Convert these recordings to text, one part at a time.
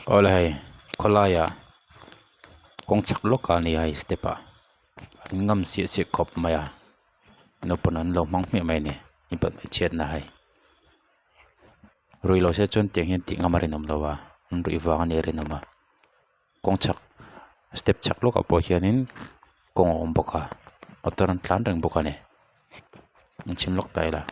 Awle hei khawlaiah kawng chhak lawk ah a ni a hei step ah an ngam siah siah khawp mai a naupang an lo hmang hmiah mai a ni mipat hmeichhiatna hei rui lo se chuan tiang hian tih ngam a rinawm lo a an ruih vang a nih a rinawm a kawng chhak step chhak lawkah pawh hianin kawng a awm bawk a motor an tlan reng bawk a ni an chhim lawk ta ila.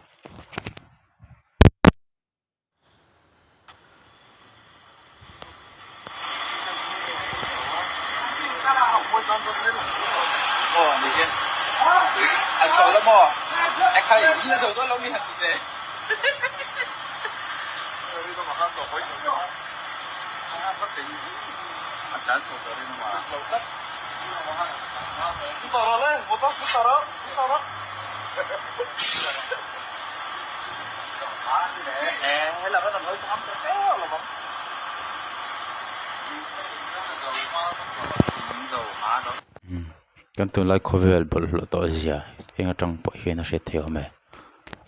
Kan tunlai khawvel bawlhhlawh tawh zia heng atang pawh hian a hriat theih awm e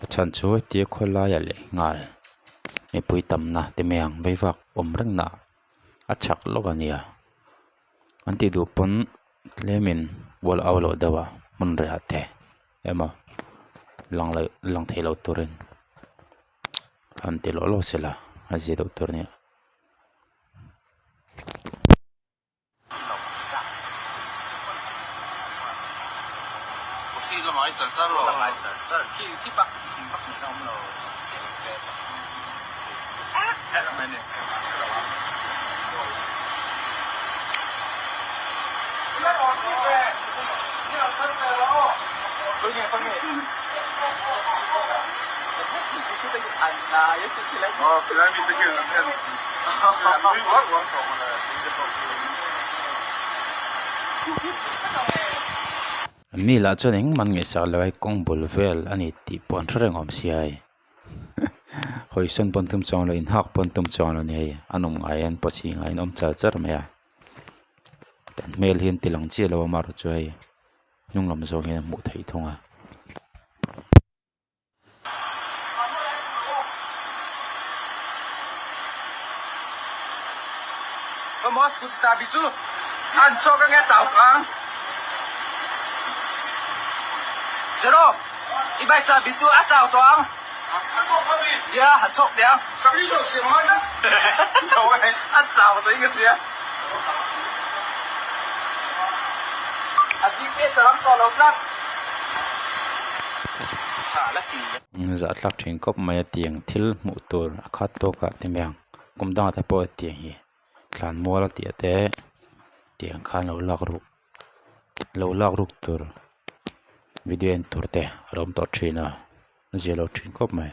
a chhan chu hetia khawlaia leh nghal mipui tamna te mai ang veivak awm reng na a chak lawk a nia an tih duh pawn tlemin ual au loh deuh a hmun reh ah te emaw lang loh lang thei lo turin han ti lawh lawh se la a zia deuh tur a nia. Mi lah chuan engmah an ngaihsak lo a kawng bul vel a ni tih pawh an hre reng awm sia hei hawisawn pawn tum chuang lo inhak pawn tum chuang lo a ni hei an awm ngai an pawchhi ngai an awm char char mai a an hmel hi an ti lang chiah lo a amaherawhchu chu hei hnung lam zawng hian a hmuh theih thung a. Zahthlak thin khawp mai a tiang thil hmuh tur a khat tawk ah ti mai ang kum dangah te pawh tiang hi thlan mual a tih te tiang khan lo lak ruk lo lak ruk tur video en tur te a lo awm tawh thin a a zia lo thin khawp mai.